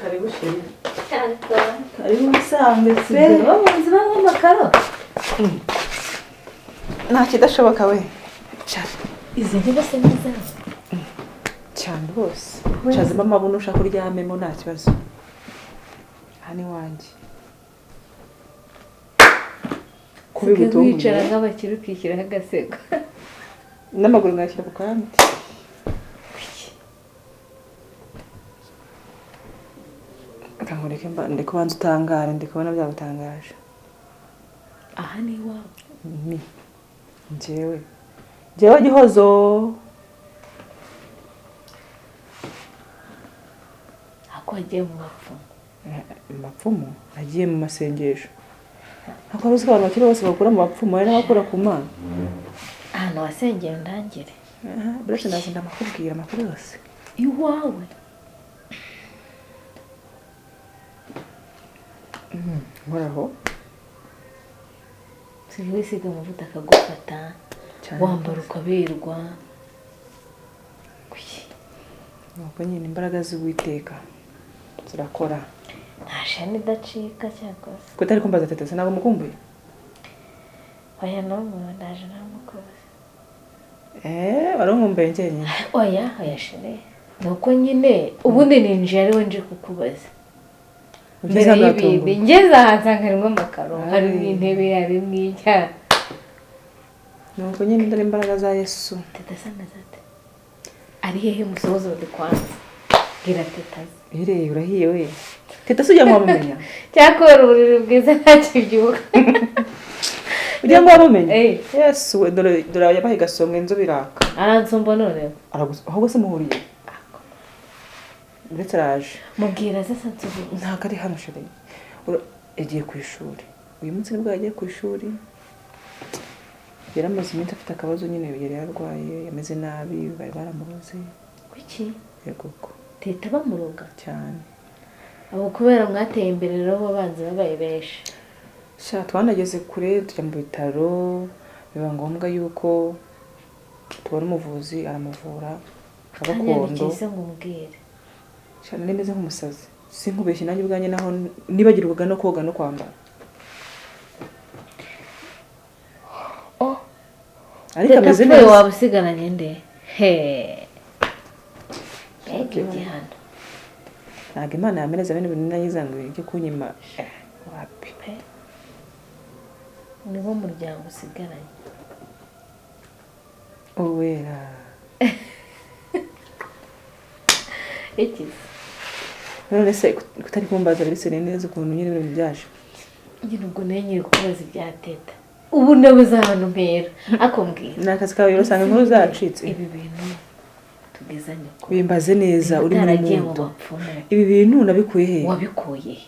Karibu chérie. Karibu usange se. Bamunzi banywa amakaro. Nta kidashoboka we. Cyane. Izi ntebe se ni izawe? Cyane rwose. Cazemo amabuno ushaka uryamemo nta kibazo. Aha ni iwanjye. Kubi wicara nk'abakire ukishyiraho agasego. N'amaguru nkayashyira ku kandi. Reka ndeke ubanze utangare, ndi kubona byagutangaje. Aha ni iwawe? Ni njyewe. Njyewe Gihozo. Ako wagiye mu bapfumu? Mu bapfumu? Nagiye mu masengesho. Ntabwo wari uzi ko abantu bakiri bose bakura mu bapfumu, hari n'abakura ku Mana. Ahantu wasengera undangire. Buretse ndaza ndamakubwira amakuru yose. Iwawe? Nkoraho. Usigaye wisiga amavuta akagufata, wambara ukaberwa. Nuko nyine imbaraga z'Uwiteka zirakora. Nta sheni idacika cyakoze. Ko utari kumbaza tete, ntabwo mukumbuye? Oya n'ubu ndaje ntamukubaza. Wari unkumbuye njyenyine? Oya, oya sheri. Nuko nyine ubundi ninjiye ariwe nje kukubaza. Mbere y'ibindi ngeze aha nsanga harimo amakaro, harimo intebe, harimo icyaha. Nuko nyine ndari imbaraga za Yesu. Teta asa neza ate? Ari hehe musohoze kwanza? Bwira teta aze. Ire urahiye we. Teta se ujya ngo wamumenya? Cyakora uburiri bwiza ntakibyuka. Ujya ngo wamumenya? Yesu we, dore yabaye gasonga inzu biraka. Aransumba noneho. Ahubwo se muhuriye? Ndetse araje. Mubwira aze asansubize. Ntabwo ari hano chérie. Yagiye ku ishuri. Uyu munsi nibwo yagiye ku ishuri. Yari amaze iminsi afite akabazo nyine, yari yarwaye, yameze nabi, bari baramuroze. Kuki? Yego ko. Teta bamuroga cyane. Abo kubera mwateye imbere rero babanze babaye benshi. Sha twanageze kure tujya mu bitaro, biba ngombwa yuko tubona umuvuzi aramuvura gakondo. Ngo umbwire. Sha nari meze nk'umusazi. Sinkubeshye nanjye ubwanjye naho nibagirwaga no koga no kwambara. Ariko ameze neza. Waba usigaranye nde? He. Mbega igihano. Ntabwo Imana yameneza bene bintu nayiza ngo ijye kunyima. Wapi. Niwo muryango usigaranye. Uwera. Iki? None se kutari kumbaza biretse neza ukuntu nyine ibintu byaje. Nyine ubwo nayo nyiri kubaza ibya teta. Ubu nabuze ahantu mpera. Akombwira. Ni akazi kawe usanga inkuru zacitse. Ibi bintu tugezanye ko. Bimbaze neza uri muri mundo. Ibi bintu nabikuye he? Wabikuye he?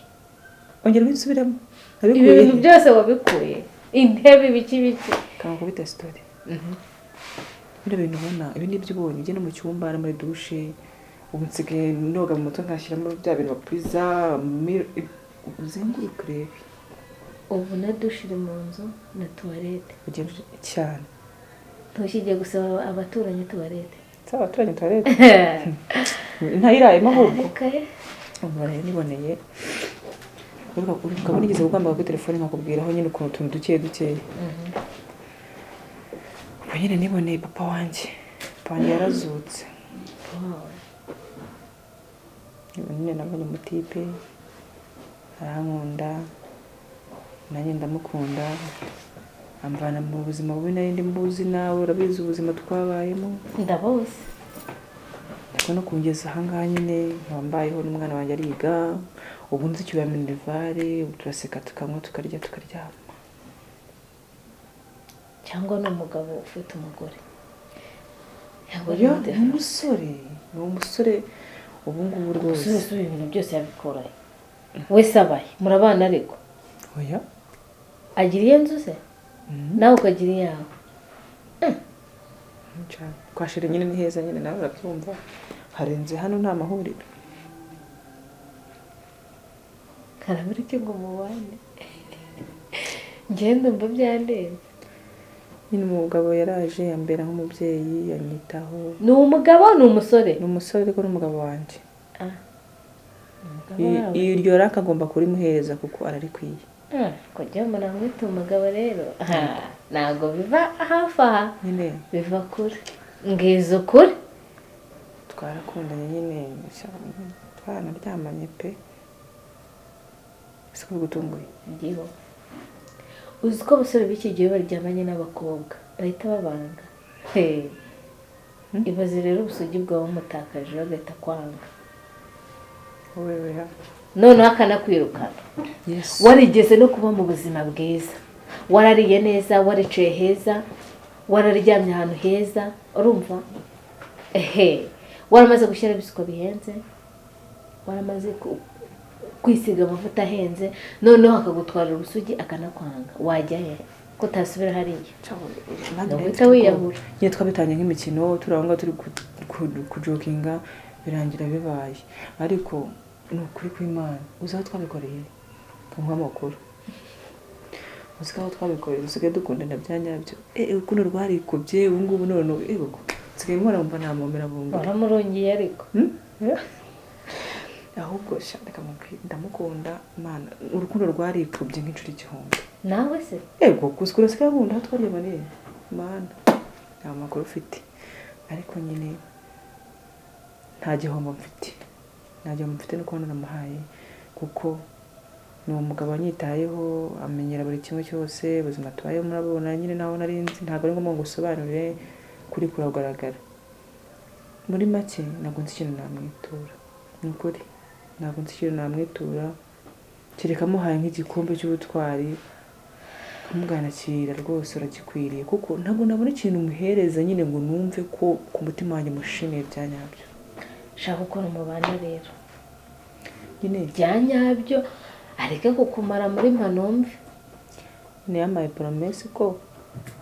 Ongera ubisubiremo. Nabikuye. Ibi bintu byose wabikuye. Intebe ibiki biki. Kangukubita story. Bino bintu ubona, ibi nibyo ubonye ujye no mu cyumba no muri douche. Ubu nsigaye noga mu mutwe nkashyiramo bya bintu bapuriza, uzenguruke urebe. Ubu na douche iri mu nzu na toilette. Ugenda cyane. Ntushyige gusaba abaturanyi toilette. Saba abaturanyi toilette. Ntayirayemo ahubwo. Ubu rero niboneye. Ukabona igeze kugamba kuri telefone nkakubwiraho nyine ukuntu utuntu duke duke. Ubu nyine niboneye papa wanjye. Papa wanjye yarazutse. Nyine nabonye umutipe arankunda nanjye ndamukunda, amvana mu buzima bubi nari ndi mbuzi, nawe urabizi ubuzima twabayemo. Ndabuzi. Ndabona no kungeza aha ngaha nyine wambayeho n'umwana wanjye ariga, ubu nzi icyo minerivare, ubu turaseka tukanywa tukarya tukaryama. Cyangwa ni umugabo ufite umugore? Ni umusore, ni umusore ubu ngubu rwose. Umusore ibintu byose yabikora. Wese abaye murabana ariko. Oya. Agira iyo nzu se? Nawe ukagira iyawe. Kwa sheri nyine ni heza nyine nawe urabyumva. Harenze hano nta mahuriro. Karabura iki ngo mubane? Njye ndumva byandenze. Nyine umugabo yaraje yambera nk'umubyeyi yanyitaho. Ni umugabo ni umusore? Ni umusore ariko n'umugabo wanjye. Iryo ranka agomba kurimuhereza kuko ararikwiye. Kujya mbona mwita umugabo rero ntabwo biva hafi aha, biva kure. Ngize ukuri, twarakundanye nyine, twaranaryamanye pe. Siko bigutunguye? Ndiho. Uzi ko abasore b'iki gihe baryamanye n'abakobwa bahita babanga. Ibaze rero ubusugi bwawe bumutakaje bagahita kwanga, noneho akanakwirukana. Warigeze no kuba mu buzima bwiza, warariye neza, waricaye heza, wararyamye ahantu heza, urumva ehe, waramaze gushyira ibisuko bihenze, waramaze kwisiga amavuta ahenze, noneho akagutwarira ubusugi akanakwanga, wajya he ko utasubira hariya? Uhita wiyahura. Nyine twabitangiye nk'imikino, turabanga turi kujokinga, birangira bibaye. Ariko ni ukuri kw'Imana, uzi aho twabikoreye? Kamuha amakuru. Uzi aho twabikoreye, dusigaye dukundana bya nyabyo. Urukundo rwarikubye ubu ngubu none nsigaye mpora mva namomera bungu. Waramurungiye ariko. Ahubwo reka mubwire, ndamukunda Imana, urukundo rwarikubye nk'inshuro 1000. Nawe se? Yego, gusa urasigaye nkunda aho twaryamaniye. Mana, nta makuru ufite. Ariko nyine nta gihombo mfite. Nta gihombo mfite no kubona namuhaye, kuko ni umugabo wanyitayeho, amenyera buri kimwe cyose, ubuzima tubayeho murabona nyine naho nari nzi, ntabwo ari ngombwa ngo usobanure, kuri kuragaragara. Muri make ntabwo nzi ikintu namwitura. Ni ukuri ntabwo nzi ikintu namwitura, kereka muhaye nk'igikombe cy'ubutwari, nkamubwanakira rwose uragikwiriye, kuko ntabwo nabona ikintu muhereza nyine ngo numve ko ku mutima wanjye mushimiye bya nyabyo. Shaka ukuntu mubana rero nyine bya nyabyo, areke kukumara muri mpanombe. Yamaye promesse ko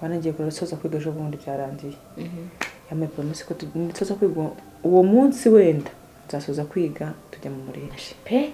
wanagiye kurosoza kwiga ejo bundi byarangiye. Yamaye promesse ko nsoza kwiga uwo munsi, wenda nzasoza kwiga tujya mu murenge pe.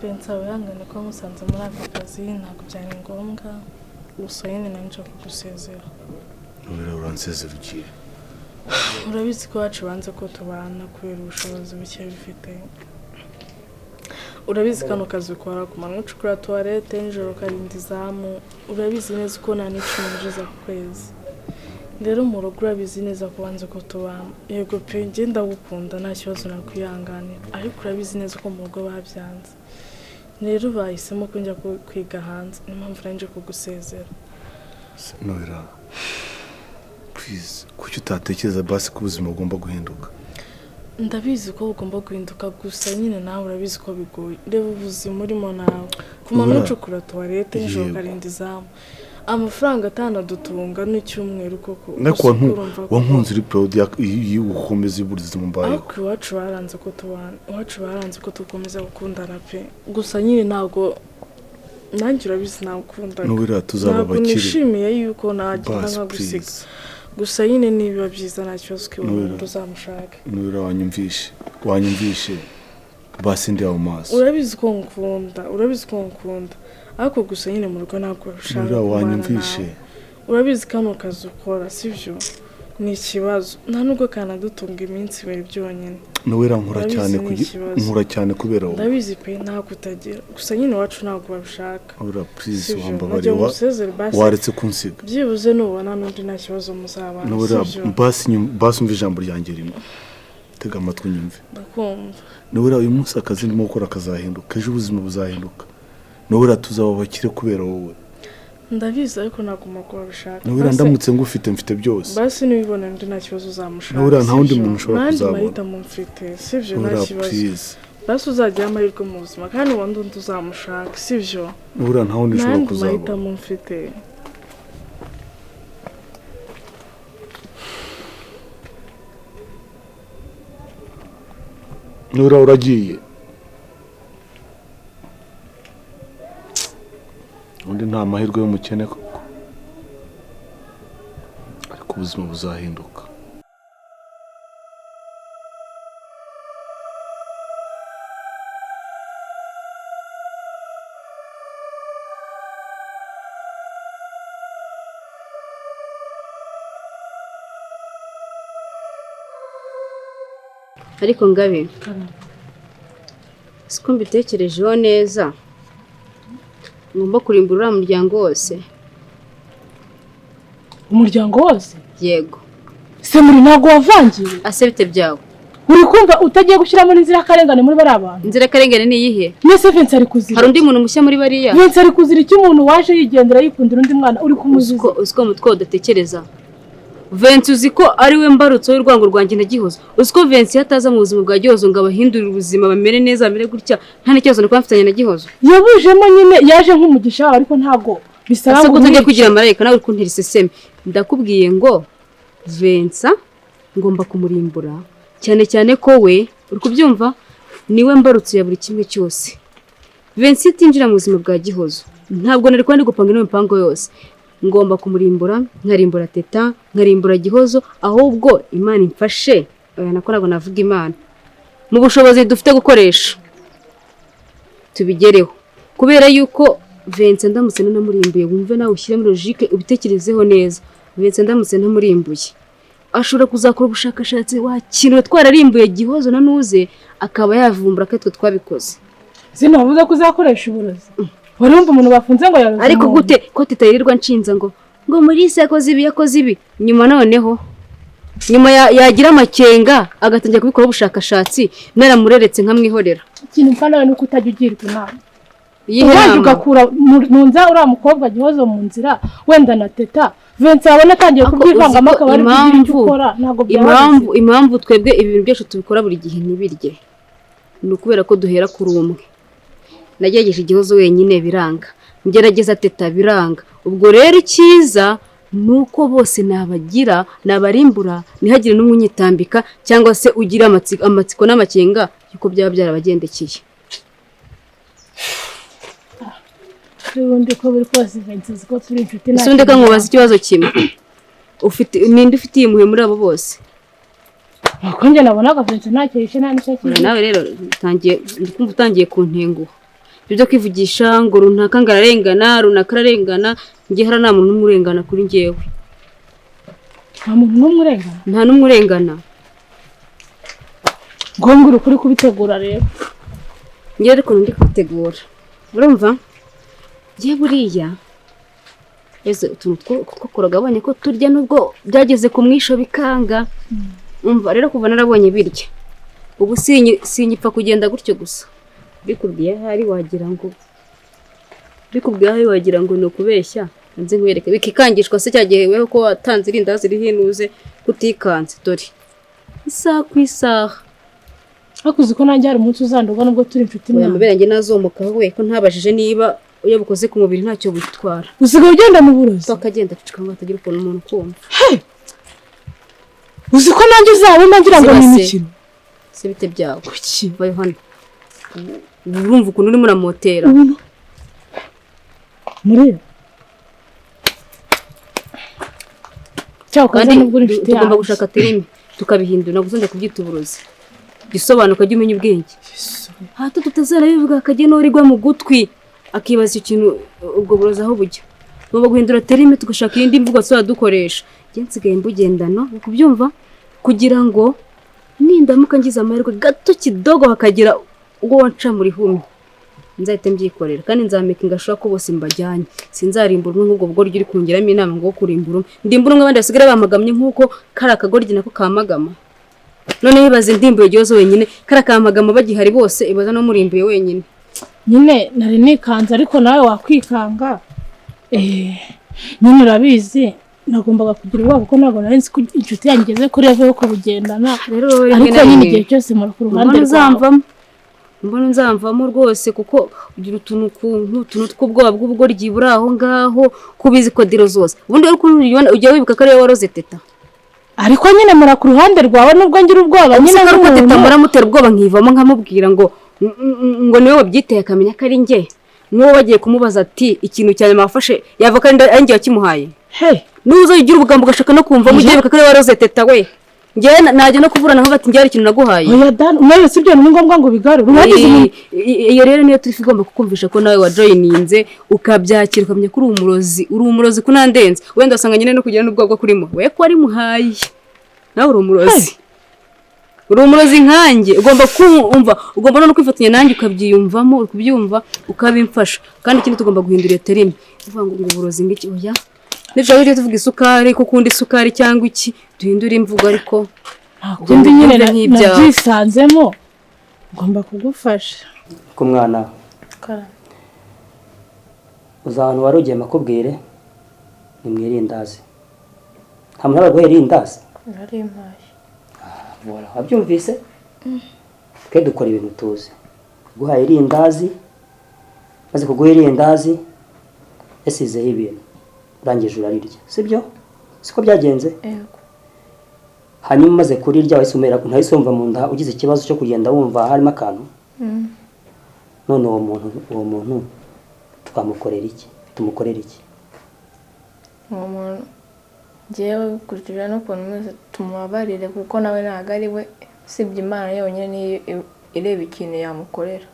Bensa wihangane ko musanze muri aka kazi, ntabwo byari ngombwa, gusa nyine nanje kugusezera. Nubera uransezera ugiye? Urabizi ko iwacu banze ko tubana kubera ubushobozi buke bifite. Urabizi kano kazi ukora ku manywa ucukura tuwarete, nijoro ukarinda izamu, urabizi neza ko nta n'icumi winjiza ku kwezi. Rero mu rugo urabizi neza ko banze ko tubana. Yego pe, njye ndagukunda nta kibazo nakwihanganira, ariko urabizi neza ko mu rugo babyanze. Rero bahisemo ko njya kwiga hanze, niyo mpamvu nanje kugusezera. Nobera, please, kuki utatekereza basi ko ubuzima bugomba guhinduka? Ndabizi ko bugomba guhinduka, gusa nyine nawe urabizi ko bigoye. Reba ubuzima urimo nawe, ku manywa ucukura tuwarete, nijoro ukarinda izamu, amafaranga atanadutunga n'icyumweru koko. Wankunze uri proud y'ugukomeza ubuzima mbayeho. Ariko iwacu baranze ko tubana, iwacu baranze ko dukomeza gukundana pe. Gusa nyine ntabwo nanjye urabizi nagukunda. Nubira tuzaba bakiri. Ntabwo nishimiye yuko nagenda nkagusiga. Gusa nyine nibiba byiza nta kibazo kibona uzamushake. Nubira wanyumvishe basi ndi aho maso. Urabizi ko ngukunda, urabizi ko ngukunda. Ariko gusa nyine mu rugo ntabwo babishaka. Nubira wanyumvishe. Urabizi kano kazi ukora sibyo? Ni ikibazo. Nta nubwo kanadutunga iminsi ibiri byonyine. Nubira nkura cyane kubera wowe. Ndabizi pe, ntabwo utagira. Gusa nyine iwacu ntabwo babishaka. Nubira please wambabariye waretse kunsiga. Byibuze nubona n'undi nta kibazo muzabana. Nubira basi umva ijambo ryanjye rimwe. Tega amatwi unyumve. Ndakumva. Nubira uyu munsi akazi ndimo gukora kazahinduka, ejo ubuzima buzahinduka. Nubira tuzaba bakire kubera wowe. Ndabizi ariko ntabwo umugabo abishaka. Nubira ndamutse ngufite mfite byose. Basi nibibona ndi nta kibazo uzamushaka. Nubira nta wundi muntu ushobora kuzabona. Nandi mahitamo mfite, sibyo nta kibazo. Basi uzagira amahirwe mu buzima kandi ubundi undi uzamushaka, sibyo? Nubira nta wundi ushobora kuzabona. Nandi mahitamo mfite. Nubira uragiye. Undi nta mahirwe y'umukene koko. Ariko Ubuzima buzahinduka. Ariko Ngabe, siko mbitekerejeho neza, ngomba kurimbura uriya muryango wose. Umuryango wose? Yego. Se muri ntabwo wavangiye? Ase bite byawe? Uri kumva utagiye gushyiramo n'inzirakarengane muri bariya bantu? Inzirakarengane ni iyihe? Mbese Vincent ari kuzira. Hari undi muntu mushya muri bariya? Vincent ari kuzira icyo umuntu waje yigendera yikundira undi mwana uri kumuziza. Uziko mutwe udatekereza. Vincent uzi ko ari we mbarutso y'urwango rwanjye na Gihozo. Uzi ko Vincent yataza mu buzima bwa Gihozo ngo abahindurire ubuzima bamere neza bamere gutya, nta n'ikibazo nari mfitanye na Gihozo. Yabujemo nyine yaje nk'umugisha wawe ariko ntago bisaba ngo utajya kugira marayika nawe uri kuntera iseseme. Ndakubwiye ngo Vincent ngomba kumurimbura cyane cyane ko we uri kubyumva niwe mbarutso ya buri kimwe cyose. Vincent itinjira mu buzima bwa Gihozo ntabwo nari kwandi gupanga ino mipango yose. Ngomba kumurimbura, nkarimbura Teta, nkarimbura Gihozo, ahubwo Imana imfashe. Oya nako ntabwo navuga Imana. Mu bushobozi dufite gukoresha tubigereho, kubera yuko Vincent ndamutse nanamurimbuye, wumve nawe ushyire muri logique ubitekerezeho neza. Vincent ndamutse ntamurimbuye ashobora kuzakora ubushakashatsi wakinwe twararimbuye Gihozo na Nuze akaba yavumbura ko twe twabikoze. Sinavuze ko uzakoresha uburozi. Warumva umuntu bafunze ngo yaroze. Ariko gute ko titayirirwa nshinza ngo Mulisa yakoze ibi yakoze ibi, nyuma noneho nyuma yagira amakenga agatangira kubikora ubushakashatsi naramureretse nkamwihorera. Ikintu mfa nawe nuko utajya ugirwa inama. Ubaje ugakura mu nza uriya mukobwa Gihozo mu nzira wenda na Teta, Vincent abona atangiye kubyivangamo akaba ari kugira icyo ukora, ntabwo byaba. Impamvu twebwe ibintu byacu tubikora buri gihe ntibirye ni ukubera ko duhera kuri umwe. Nagerageje Gihozo wenyine biranga, ngerageza Teta biranga. Ubwo rero icyiza nuko bose nabagira nabarimbura ntihagire n'umwe unyitambika cyangwa se ugira amatsiko n'amakenga yuko byaba byarabagendekeye. Ubundi ko buri kose Vincent ko turi inshuti nta. Ubundi nkubaza ikibazo kimwe. Ufite ninde ufitiye impuhwe muri abo bose? Uko njye nabonaga Vincent ntacyo yishe nta n'icyo akize. Nawe rero utangiye ndikumva utangiye kuntenguha. Ibyo kwivugisha ngo runaka ngararengana runaka ararengana, njye hara nta muntu n'umwe urengana kuri njyewe. Nta muntu n'umwe urengana? Nta n'umwe urengana. Ngombwa uri kuri kubitegura rero. Njye ariko ndi kubitegura. Urumva? Njye buriya ese utuntu twakoraga abonye ko turya nubwo byageze ku mwisho bikanga. Umva rero kuva narabonye birya ubu sinyipfa kugenda gutyo gusa. Bikubwiye hari wagira ngo ni ukubeshya, nze nkwereke bikikangishwa se cyagihe weho ko watanze irindazi rihinuze kutikanze. Dore isaha ku isaha. Hakuzi ko nanjye hari umunsi uzanduga nubwo turi inshuti nawe. Amabere yanjye nazomukaho we ko ntabajije niba iyo bukoze ku mubiri ntacyo butwara. Usigaye ugenda mu burozi? Akagenda acika ngo atagira ukuntu umuntu kumva. Uzi ko nanjye uzabona ngira ngo ni imikino. Se bite byawe? Kuki? Bayo hano. Urumva ukuntu urimo uramotera. Muri cyangwa nubwo uri inshuti yawe. Tugomba gushaka terime tukabihindura ntabwo uzongera kubyita uburozi. Gisobanuka jya umenya ubwenge. Hato tutazarabivuga akajya n'urigwa mu gutwi akibaza ikintu ubwo burozi aho bujya. Tugomba guhindura terime tugashaka iyindi mvugo tuzajya dukoresha. Njye nsigaye mbugendana kubyumva kugira ngo nindamuka ngize amahirwe gato kidogo hakagira ubwo wanca muri humwe nzahita mbyikorera kandi nzameka ngashobora ko bose mbajyanye. Sinzarimbura umwe nk'ubwo bugoryi uri kungiramo inama ngo kurimbura umwe, ndimbura umwe abandi basigara bamagamye nk'uko kari akagoryi nako kamagama. None ibaze ndimbuye Gihozo wenyine kari akamagama bagihari bose, ibaza no murimbuye wenyine. Nyine nari nikanze ariko nawe wakwikanga. Nyine urabizi nagombaga kugira ubwoba kuko ntabwo nari nzi ko inshuti yanjye igeze kuri level yo kubugendana. Ariko nyine igihe cyose muri ku ruhande rwawe mbona nzamvamo rwose kuko ugira utuntu utuntu tw'ubwoba bw'ubugoryi buri aho ngaho kubizi ko diro zose. Ubundi ujya wibuka ko ariwe waroze Teta. Ariko nyine mura ku ruhande rwawe nubwo ngira ubwoba nyine nk'uko Teta muramutera ubwoba nkivamo nkamubwira ngo niwe wabyiteye akamenya ko ari njye. N'uwo bagiye kumubaza ati ikintu cya nyuma wafashe yava kandi ari njye wakimuhaye. Hey, Nuza ugira ubugambo ugashaka no kumva mujye wibuka ko ari waroze teta we. Njyewe najya no kuburana nkavuga ati njyewe hari ikintu naguhaye. Oya Dan, umwere si ibyo ni ngombwa ngo bigarure. Mwagize umuntu Iyo rero niyo turi igomba kukumvisha ko nawe wajoyininze ukabyakira ukamenya ko uri umurozi kunandenze. Wenda wasanga nyine no kugira n'ubwoba kurimo. We ko ari muhaye. Nawe uri umurozi. Uri umurozi nkanjye, ugomba kumva, ugomba no kwifatanya nanjye ukabyiyumvamo, ukubyumva, ukabimfasha. Kandi ikindi tugomba guhindura iyo terime. Uvuga ngo uburozi ngiki oya. Nibyo tujye tuvuga isukari ko ukunda isukari cyangwa iki, duhindure imvugo ariko kundi nyine nabyisanzemo ngomba kugufasha. Ku mwana uza ahantu wari ugiye makubwire ni mwirindazi. Nta muntu araguhera irindazi? Narimpaye. Voilà, wabyumvise? Twe dukora ibintu tuzi. Guhaye irindazi, maze kuguha irindazi yasizeho ibintu. Urangije urarirya, sibyo? Siko byagenze? Yego. Hanyuma maze kurirya wahise umera ntahise wumva mu nda ugize ikibazo cyo kugenda wumva harimo akantu. None uwo muntu twamukorera iki? Tumukorera iki? Uwo muntu njyewe bikurikije n'ukuntu mwese tumubabarire kuko nawe ntabwo ari we, usibye Imana yonyine niyo ireba ikintu yamukorera.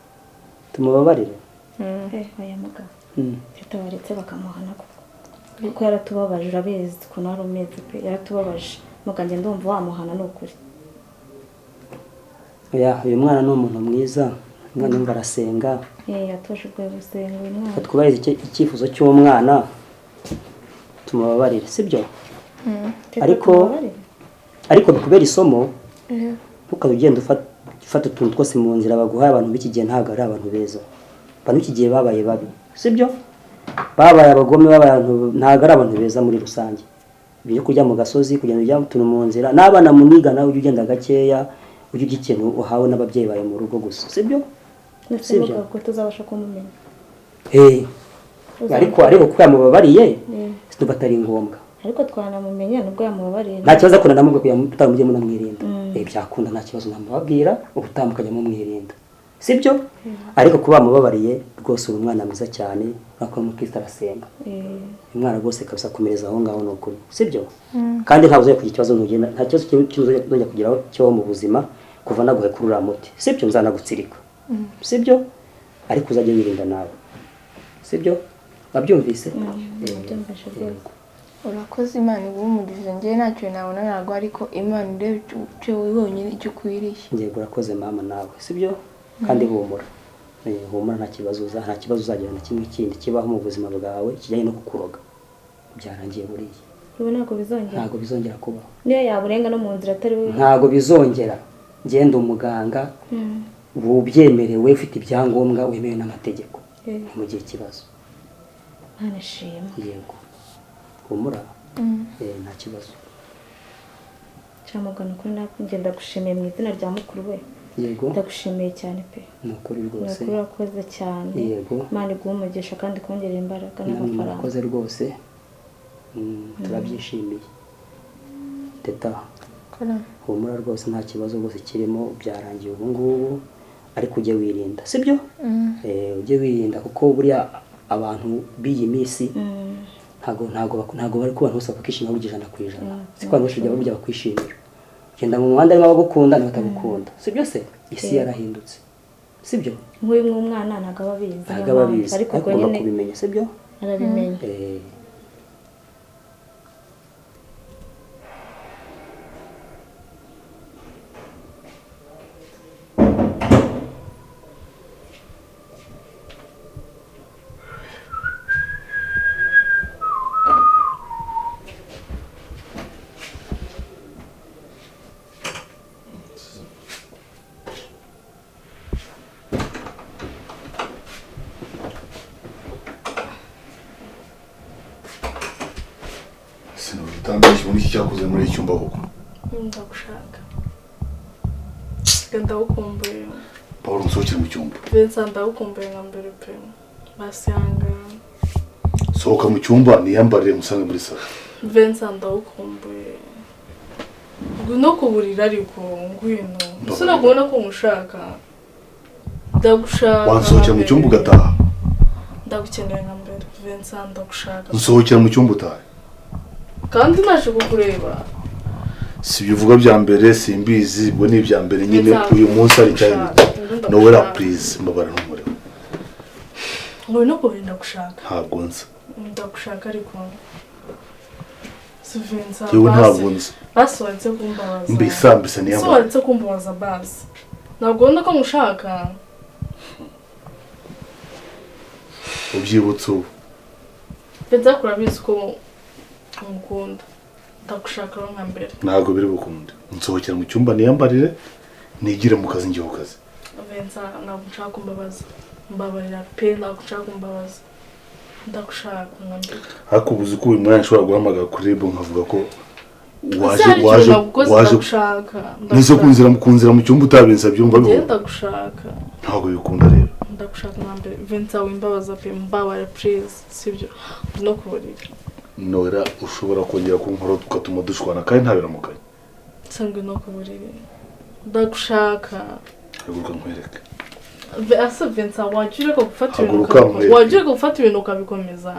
Tumubabarire? Oya mugabo. Teta baretse bakamuhana koko. Kuko yaratubabaje urabizi ukuntu wari umeze pe, yaratubabaje. Mukanjye ndumva wamuhana ni ukuri. Oya, uyu mwana ni umuntu mwiza, umwana yumva arasenga. Yatuje ubwo gusenga uyu mwana. Twubahirize icyifuzo cy'umwana tumubabarire, sibyo? Ariko bikubera isomo, ntukabe ugenda ufata utuntu twose mu nzira baguhaye. Abantu b'iki gihe ntabwo ari abantu beza. Abantu b'iki gihe babaye babi, sibyo? Babaye abagome, babaye abantu ntabwo ari abantu beza muri rusange. Ibyo kurya mu gasozi, kugenda ujya utuntu mu nzira, n'abana muniga nawe ujye ugenda gakeya, ujye urya ikintu uhawe n'ababyeyi bawe mu rugo gusa, sibyo? Sibyo ko tuzabasha kumumenya. Ariko kuko yamubabariye sinumva atari ngombwa. Ariko twanamumenya nubwo yamubabariye. Nta kibazo akunda namubwo kutamujye munamwirinda. Byakunda nta kibazo namubabwira, ubutambukanye mumwirinda. Sibyo? Ariko kuba mubabariye rwose uri umwana mwiza cyane, urako umukristo arasenga. Umwana rwose kabisa komereza aho ngaho nukuri. Sibyo? Kandi ntabwo uzaye kugira ikibazo ntugenda, nta kibazo cy'uzongera kugiraho cyo mu buzima kuva naguhe kurura muti. Sibyo? Nzanagutsirika. Sibyo? Ariko uzajye wirinda nawe. Sibyo? Wabyumvise? Nabyumvise rwose. Urakoze Imana iguhe njye ntacyo nabona ntabwo ariko Imana irebe icyo wonyine icyo ukwiriye. Yego urakoze mama nawe. Sibyo? Kandi humura. Humura nta kibazo uzagira na kimwe kindi kibaho mu buzima bwawe kijyanye no kukuroga. Byarangiye buriya. Ubu ntabwo bizongera. Ntabwo bizongera kubaho. Niyo yaburenga no mu nzira atari we. Ntabwo bizongera. Ngenda umuganga ubyemerewe ufite ibyangombwa wemewe n'amategeko. Mu gihe kibazo. Imana ishimwe. Yego. Humura. Nta kibazo. Cyamugana kuri nakugenda gushimiye mu izina rya mukuru we. Yego. Ndagushimiye cyane pe. Nukuri rwose. Nukuri urakoze cyane. Yego. Imana iguhe umugisha kandi kongerera imbaraga n'amafaranga. Murakoze rwose. Turabyishimiye. Teta. Humura rwose nta kibazo rwose kirimo byarangiye ubu ngubu ariko ujye wirinda, sibyo? Ujye wirinda kuko buriya abantu b'iyi minsi ntago bari ku bantu bose bakishimira burya 100%. Siko abantu bose burya bakwishimira. Ugenda mu muhanda arimo abagukunda n'abatagukunda. Sibyo se? Isi yarahindutse. Sibyo? Nk'uyu mwana ntago ababizi. Ntago ababizi. Ariko ugomba kubimenya, sibyo? Arabimenya. Cyakoze muri icyumba koko. Ndagushaka. Ndagukumbuye. Paul nsohokera mu cyumba. Vincent ndagukumbuye nka mbere pe. Basanga. Sohoka mu cyumba niyambarire musange muri salo. Vincent ndagukumbuye. Ngwino kuburira ariko ngwino. Sinakubona ko mushaka. Ndagushaka. Wansohokera mu cyumba ugataha. Ndagukeneye nka mbere. Vincent ndagushaka. Nsohokera mu cyumba utahe. Kandi naje kukureba. Si ibyo uvuga bya mbere simbizi, ubwo ni ibya mbere nyine uyu munsi ari cyane. Nowela please mbabara n'umuriro. Ngo no kurinda gushaka. Ntabwo nzi. Ndagushaka ariko. Vincent. Yewe ntabwo nzi. Basi waretse kumbabaza. Mbisa niyo. So waretse kumbabaza basi. Ntabwo ubona ko ngushaka. Ubyibutse ubu. Vincent kurabizi ko ngukunda. Ndagushaka nka mbere. Ntabwo biri bukunde. Nsohokera mu cyumba niyambarire nigire mu kazi ngiye ku kazi. Vincent ntabwo nshaka kumbabaza. Mbabarira pe ntabwo nshaka kumbabaza. Ndagushaka nka mbere. Ariko ubuze ko uyu mwanya nshobora guhamagara kuri Rebo nkavuga ko waje nizo kunzira mu cyumba utabinsabye umva biho. Ndagushaka. Ntabwo bikunda rero. Ndagushaka nka mbere. Vincent wimbabaza pe mbabarira please sibyo no kuburira. Nora ushobora kongera kunkora tukatuma dushwana kandi ntabiramukanye. Sangwe no kuburira. Ndagushaka. Haguruka nkwereke. Asa Vincent wagira ko gufata ibintu. Wagira ko gufata ibintu ukabikomeza.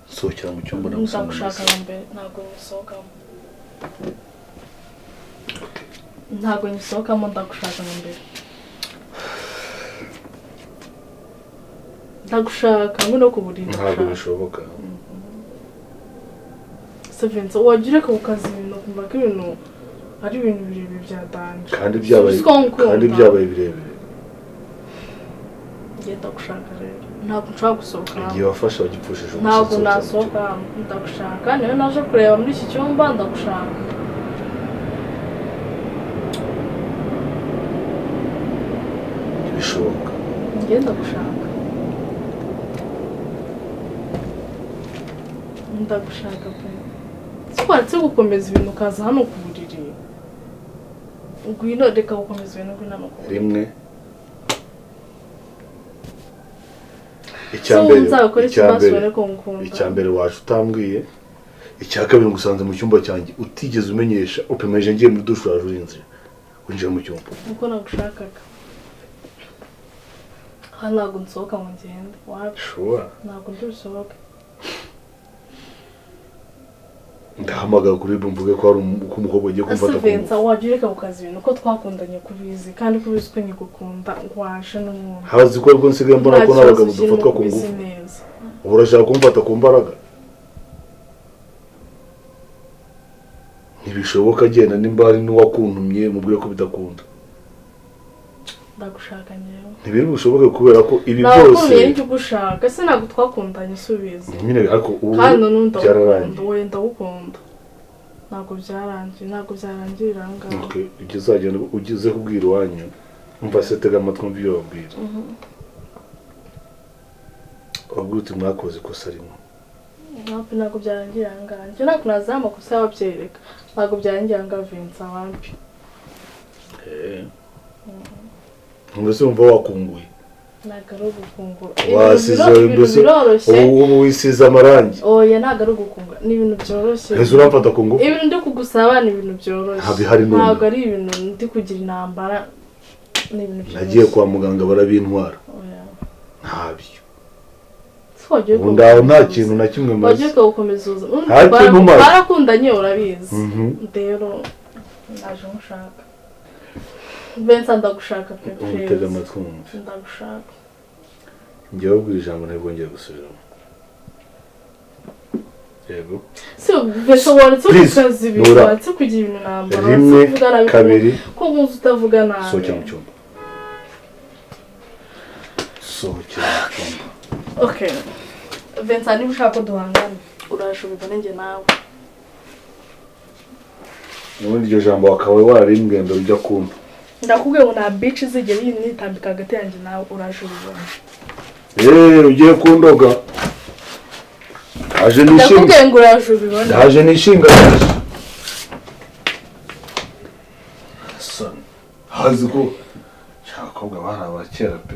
Sohokera mu cyumba ndagusanga. Ndagushaka nka mbere ntabwo nsohokamo. Ntabwo nsohokamo ndagushaka nka mbere. Ndagushaka ngo no kuburira. Ntabwo bishoboka. Vincent wagira ko ukaza ibintu kumva ko ibintu ari ibintu birebire bya danje. Kandi byabaye birebire. Ngenda gushaka rero. Ntabwo nshaka gusohoka. Igihe wafasha wagipfushije ubusa. Ntabwo nasohoka ndagushaka. Niyo naje kureba muri iki cyumba ndagushaka. Ntibishoboka. Ngenda gushaka. Ndagushaka pe. Twaretse gukomeza ibintu ukaza hano ku buriri. Ngwino reka gukomeza ibintu ngwino hano ku buriri. Rimwe. Icyambere waje utambwiye, icya kabiri ngusanze mu cyumba cyanjye utigeze umenyesha, upimeje ngiye muri dushe uraje urinze winjira mu cyumba. Uko nagushakaga. Hano ntabwo nsohoka ngo ngende. Wapi? Sure. Ntabwo ndibusohoke. Ndahamagara kuri Rebo mvuge ko hari umukobwa ugiye kumfata ku ngufu. Vincent wagira reka ukaza ibintu ko twakundanye kubizi kandi kubizi ko nyigukunda waje n'umuntu. Hazi ko ariko nsigaye mbona ko n'abagabo dufatwa ku ngufu. Ubu urashaka kumfata ku mbaraga? Ntibishoboka genda nimba hari n'uwakuntumye mubwire ko bidakunda. Ndagushaka nyewe. Ntibiri bushoboke kubera ko ibi byose. Nakumye nicyo ugushaka ese ntabwo twakundanye usubiza. Nyine ariko ubu byararangiye. Wowe ndagukunda. Ntabwo byarangiye, ntabwo byarangirira aha ngaha. Okay, ibyo uzagenda ugeze kubwira iwanyu umva se tega amatwi umve ibyo babwira. Wabwira uti mwakoze ikosa rimwe. Ntabwo byarangirira aha ngaha. Njye ntabwo nazaha amakosa y'ababyereka. Ntabwo byarangirira aha ngaha Vincent wambi. Mbese wumva wakunguye. Ntabwo ari ugukungura. Wasize mbese ubu wisize amarangi. Oya ntabwo ari ugukungura, ni ibintu byoroshye. Ese uramfata ku ngufu? Ibintu ndi kugusaba ni ibintu byoroshye. Ntabwo ari ibintu ndi kugira intambara, ni ibintu byoroshye. Nagiye kwa muganga barabintwara. Ntabyo. Ubu ndaho nta kintu na kimwe maze. Wagiye gukomeza ubuzima. Barakundanye urabizi. Rero ndaje mushaka. Vincent ndagushaka pe. Umutega amatwi wumve. Ndagushaka. Njye wabwira ijambo ntibwongeye gusubiramo. Yego. Si Vincent waretse kukaza ibintu, waretse kugira ibintu nambara, rimwe kabiri ko nkuzi utavuga nabi. Sohokera mu cyumba. Sohokera mu cyumba. Okay. Vincent niba ushaka ko duhangana, uraje ubibone njye nawe. Ubundi iryo jambo wakaba wararimbwiye mbere ujya kumva. Ndakubwiye ngo nta bitch izigera yitambika hagati yanjye nawe uraje ubibone. Ugiye kundoga. Aje nishinga. Ndakubwiye ngo uraje ubibone. Ndaje nishinga. Hazi ko abakobwa bari abakera pe.